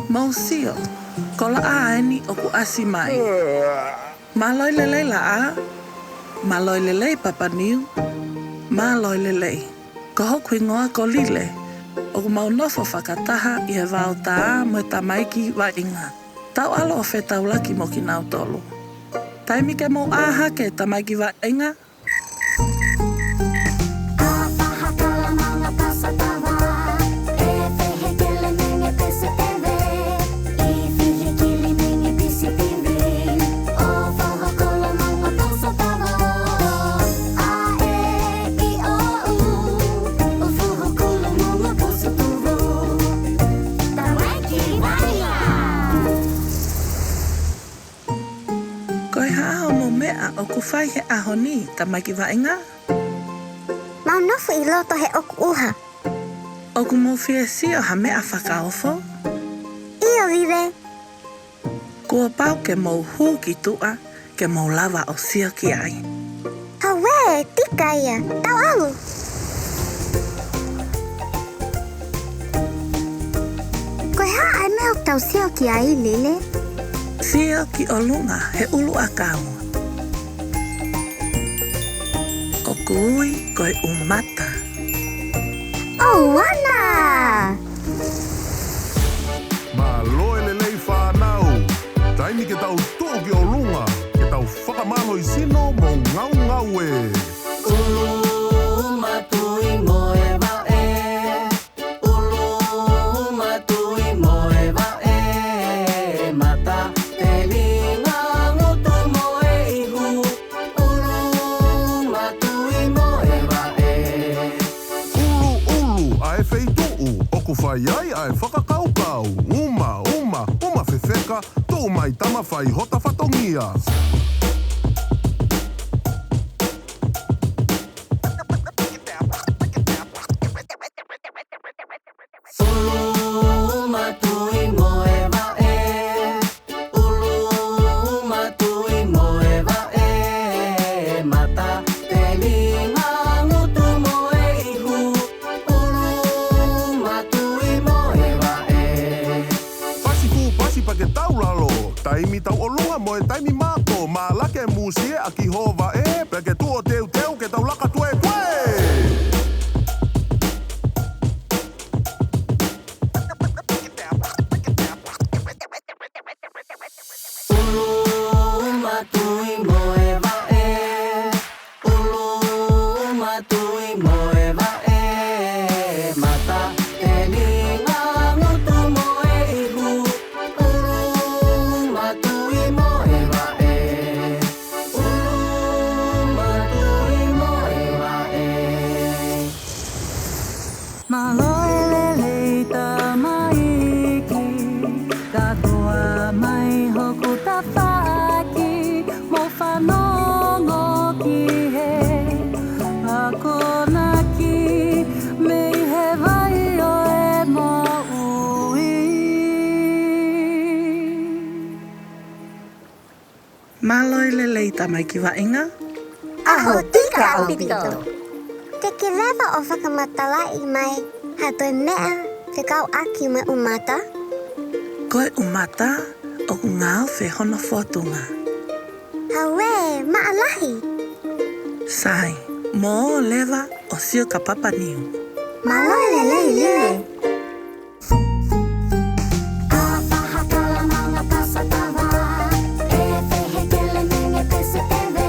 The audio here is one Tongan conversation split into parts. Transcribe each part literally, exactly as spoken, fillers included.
Mou sio, ko Laʻā eni ʻoku ʻasi mai. Mālō e lelei Laʻā. Mālō e lelei Papaniu. Mālō e lelei. Ko hoku hingoa ko Lile. ʻOku mau nofo fakataha ʻi he vaotā mo e tamaiki vaʻinga. Tau ʻalu ʻo fetaulaki mo kinautolu. Taimi ke mou ʻā hake tamaiki vaʻinga. ʻA Fahakala Manga Pasatava, e fehekele menge pesepeve, i fihikili menge pisitivi, ʻo Fahakala Manga Pasatava, ʻa e i ʻo u, ʻo Fuhukulu Manga Pusutuvu, tamaiki vaʻinga. Ko e hā hoʻomou meʻa ʻoku fai he ʻaho ni, tamaiki vaʻinga? Mau nofo ʻi loto he ʻoku ʻuha. ʻOku mou fie sio ha meʻa fakaofo? ʻIo, Vive. Kuo pau ke mou hū ki tuʻa, ke mou lava ʻo sio ki ai. Hauē, tika ia, tau ʻalu. Ko e hā ʻa e meʻa ʻoku tau sio ki ai, Lile? Sio ki ʻolunga he ʻuluʻakau. ʻOku ui ko e ʻumata. ʻOuana! Mālō e lelei fānau. Taimi ke tau tuʻu ki ʻolunga, ke tau fakamālohisino mo ngaungaue. ʻUlu, uma, tui mo e vaʻe. ʻUlu, uma, tui mo e vaʻe. Mata, telinga, ngutu mo e ihu. ʻUlu, uma, tui mo e vaʻe. ʻUlu, ʻulu, ʻa e feituʻu ʻoku fai ai ʻa e fakakaukau. Uma, uma, uma fefeka, tuʻu mai tama fai hota fatongia. ʻUlu, uma, tui mo e vaʻe. ʻUlu, uma, tui mo e vaʻe. Mata, telinga, ngutu mo e ihu. ʻUlu, uma, tui mo e vaʻe. Pasi kū, pasi pea ke tau lalo. Taimi tau ʻolunga mo e taimi mako. Mālake musie ʻaki ho vaʻe. Pea ke tuʻu ʻo teuteu ke tau laka tuetue. ʻUlu, uma, tui mo e vaʻe. ʻUlu, uma, tui mo e vaʻe. Mata, telinga, ngutu mo e ihu. ʻUlu, uma, tui mo e vaʻe. ʻUlu, uma, tui mo e vaʻe. Mālō e lelei tamaiki, kātoa mai hoku tafaʻaki, mou fanongo ki he akonaki, mei he vai ʻo e moʻui. Mālō e lelei tamaiki vaʻinga. ʻAho tika ʻaupito. Te ke lava ʻo fakamatalaʻi mai ha toe meʻa fekauʻaki mo e ʻumata? Ko e ʻumata ʻoku ngaofe hono fotunga. Hauē, maʻa lahi. Sai, mou ō leva ʻo sio kia Papaniu. Mālō e lelei Lile. ʻA Fahakala Manga Pasatava, e fehekele menge pesepeve,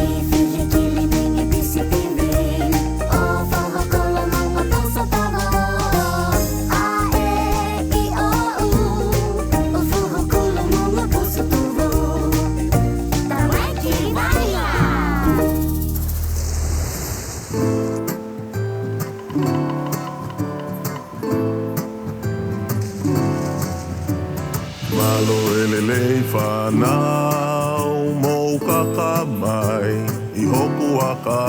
i fihikili menge pisitivi, ʻo Fahakala Manga Pasatava, ʻa e i ʻo u, ʻo Fuhukulu Manga Pusutuvu, tamaiki vaʻinga. Mālō e lelei fānau, mou kaka mai ʻi hoku aka,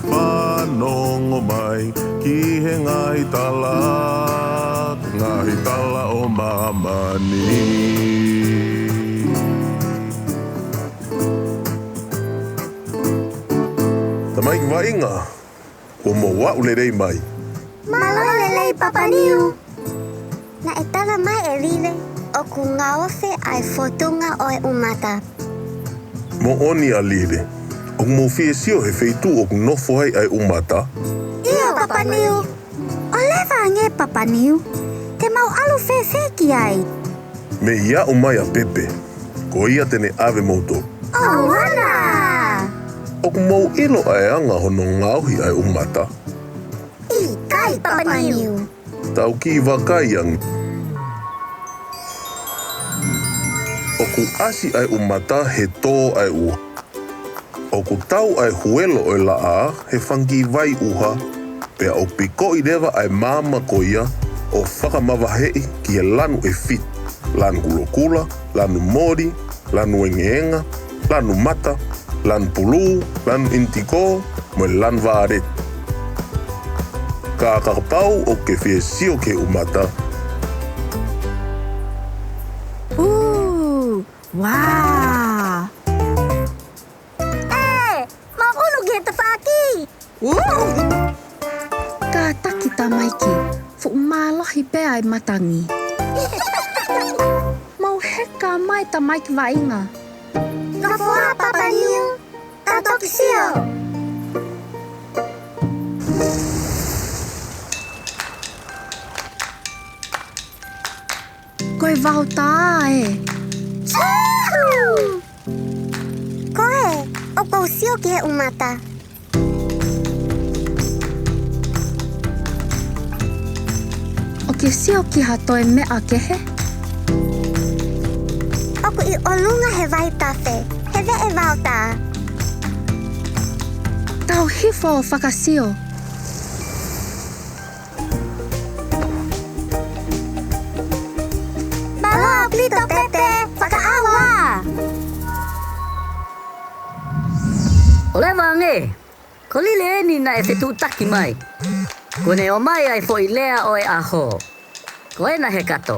fanongo mai ki he ngaahi tala, ngaahi tala ʻo māmani. Tamaiki vaʻinga, kuo mou aʻu lelei mai. Mālō e lelei Papaniu. Naʻe tala mai ʻe Lile ʻoku ngaofe ʻa e fōtunga ʻo e ʻumata. Moʻoni ʻa Lile. ʻOku mou fie sio he feituʻu ʻoku nofo ai ʻa e ʻumata? ʻIo, Papa Niu. ʻOleva ange, Papa Niu. Te mau ʻalu fēfē ki ai? Mei aʻu mai ʻa Pepe. Ko ia te ne ʻave moutolu. ʻOua naʻa! ʻOku mou ʻilo ʻa e anga hono ngaohi ʻa e ʻumata? ʻIkai, Papa Niu. Tau kiʻi vakai ange. ʻOku ʻasi ʻa e ʻumata he tō ʻa e ʻuha. ʻOku tau ʻa e huelo ʻo e laʻā he fanga kiʻi vai ʻuha, pea ʻoku pikoʻi leva ʻa e maama ko ia ʻo fakamavaheʻi ki he lanu ʻe fitu, lanu kulokula, lanu moli, lanu engeenga, lanu mata, lanu pulū, lanu ʻinitikō, mo e lanu vāleti. Ka, ka kapau ʻoku ke fie sio ki he ʻumata. Ū, ua. ʻE, mau ʻunu ki he tafaʻaki. Ū! Kātaki tamaiki, fuʻu mālohi pē ʻa e matangi. Mau heka mai tamaiki vaʻinga. Nofo ā, Papa Niu, tau toki sio. Ko e vaotā ē. Ko ē, ʻoku ou sio ki he ʻumata. ʻOku ke sio ki ha toe meʻa kehe? ʻOku ʻi ʻolunga he vaitafe, he veʻe vaotā. Tau hifo ʻo fakasio. Mālō ʻaupito Pepe, fakaʻauha. ʻOleva ange, ko Lile eni naʻe fetuʻutaki mai. Kuo ne ʻomai ʻa e foʻi lea ʻo e ʻaho. Ko ena he kato.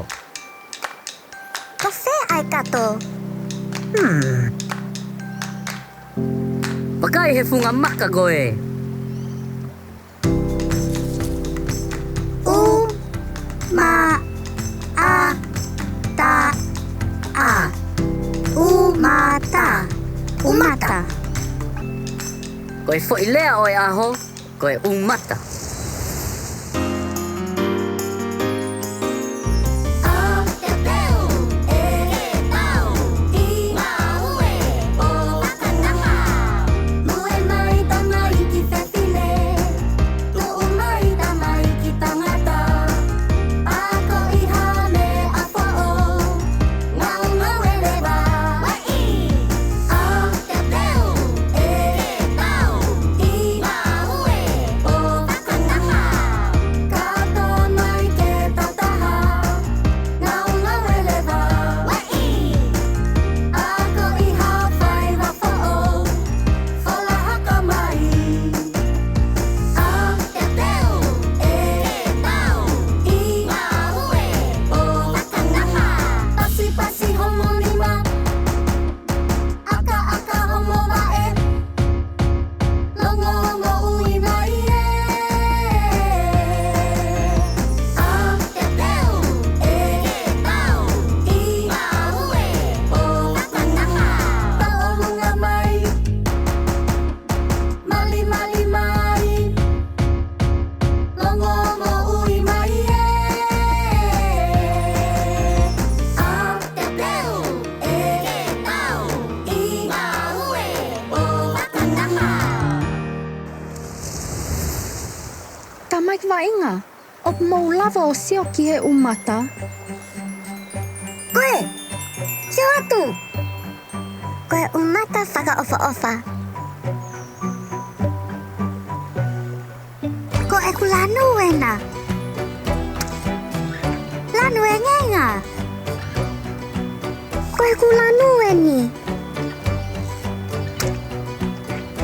Ko fē ʻa e kato? Hmm. Vakai he funga maka ko ē. ʻU, ma, a, ta, a. ʻUmata. ʻUmata. Ko e foʻi lea ʻo e ʻaho, ko e ʻumata. Tuʻu mai tamaiki tangata, akoʻi ha meʻa foʻou, ngaungaue leva. Ueʻi. A te teu, e ke tau, ʻi ngāue ʻo fakataha. Kātoa mai ke tau taha, ngaungaue leva. Ueʻi. Akoʻi ha faiva foʻou, fola hake mai. A te teu, e ke tau, ʻi ngāue ʻo fakataha. Pasipasi homo nima, ʻakaʻaka homo vaʻe, longomongo ui mai ē. A te teu, e ke tau, ʻi ngāue ʻo fakataha. Tauʻolunga mai, malimali mai, longomongo ui mai ē. A te teu, e ke tau, ʻi ngāue ʻo fakataha. Tamaiki vaʻinga, ʻoku mou lava ʻo sio ki he ʻumata? Ko ē, sio atu. Ko e ʻumata fakaʻofoʻofa. Ko ʻeku lanu ena. Lanu engeenga. Ko ʻeku lanu eni.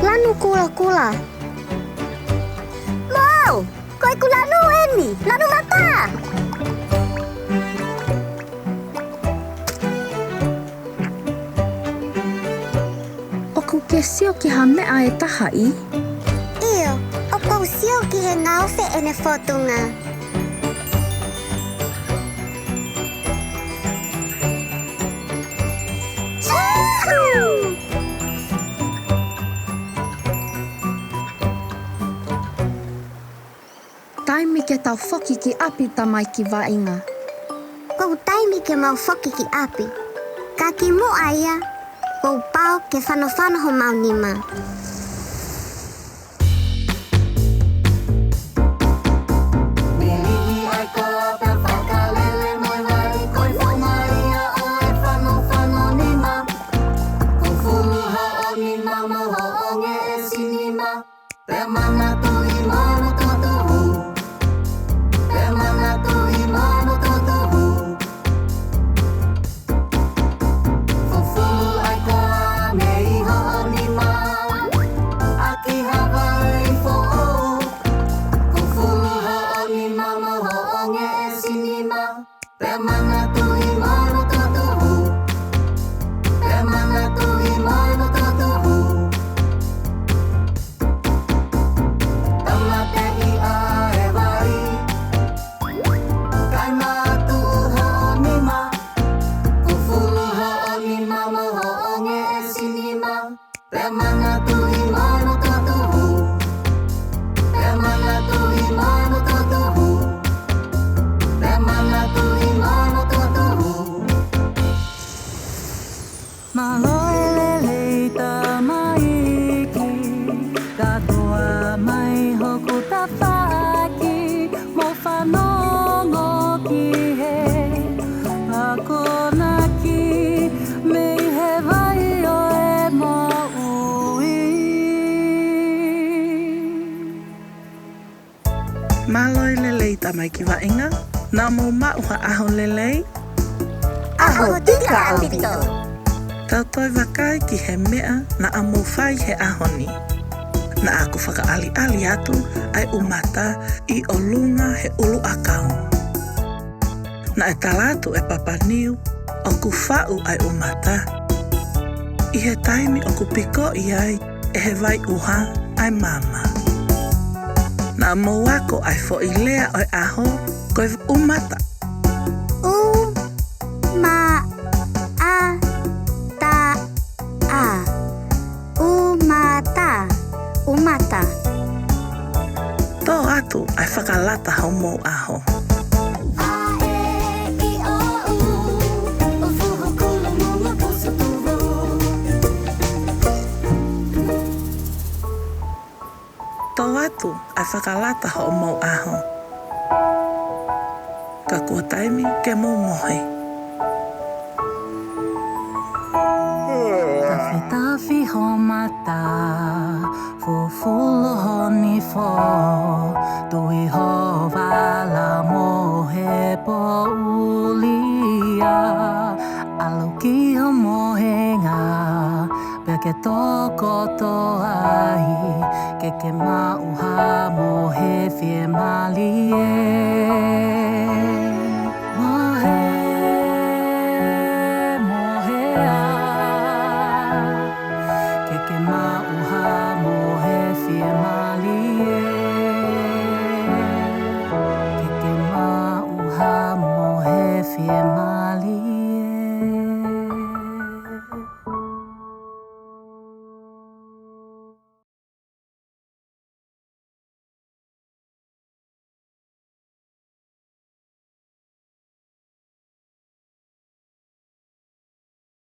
Lanu kulokula. Mou! Ko ʻeku lanu eni, lanu mata! ʻOku ke sio ki ha meʻa ʻe taha ʻi? ʻIo, ʻoku ou sio ki he ngaofe ʻene fōtunga. Tau foki ki ʻapi, Tamaiki Vaʻinga. Kuo taimi ke mau foki ki ʻapi. Ka kimuʻa ia, kuo pau ke fanofano homau nima. Milihi ai koa pea fakalele mai vai, ko e foʻi malia ʻo e fanofano nima. Kufulu hoʻo nima mo hoʻo ngeʻesi nima. Pea manatuʻi mai mo totuhu. Pea manatuʻi mai mo totuhu. Fufulu ai koa mei hoʻo nima. ʻAki ha vai foʻou. Kufulu hoʻo nima mo hoʻo ngeʻesi nima. Pea manatuʻi mai mo totuhu. Pea manatuʻi mai mo totuhu. Tāmateʻi ʻa e vai. Kae matuʻu hoʻo nima. Kufulu hoʻo nima mo hoʻo ngeʻesi nima. Pea manatuʻi mai mo totuhu. Pea manatuʻi mai mo totuhu. Pea manatuʻi mai mo totuhu. Mālō e lelei tamaiki, kātoa mai hoku tafaʻaki, mo fanongo ki he akonaki mei he vai ʻo e moʻui. Mālō e lelei tamaiki vaʻinga, naʻa mou maʻu ha ʻaho lelei. ʻAho tika ʻaupito. Tau toe vakai ki he meʻa naʻa mou fai he ʻaho ni. Naʻa ku fakaʻaliʻali atu ʻa e ʻumata ʻi ʻolunga he ʻuluʻakau. Naʻe tala atu ʻe Papa Niu ʻoku faʻu ʻa e ʻumata ʻi he taimi ʻoku pikoʻi ai ʻe he vai ʻuha ʻa e maama. Naʻa mou ako ʻa e foʻi lea ʻo e ʻaho ko e ʻumata. ʻU, ma, a, ta, a. ʻUmata, ʻumata. Tō atu ʻa e fakalata homou ʻaho. A, e, i, o, u, ʻo fuhu kulu munga pusu tuvu. Tō atu ʻa e fakalata homou ʻaho. Ka kuo taimi ke mou mohe. Tafitafi ho mata, fufulu ho nifo, tui ho vala mo he poʻuli ia, ʻalu ki ho mohenga, pea ke tokoto ai, ke ke maʻu ha mohe fiemālie. Mohe, mohe ā, ke ke maʻu ha mohe fiemālie. Ke ke maʻu ha mohe fiemālie.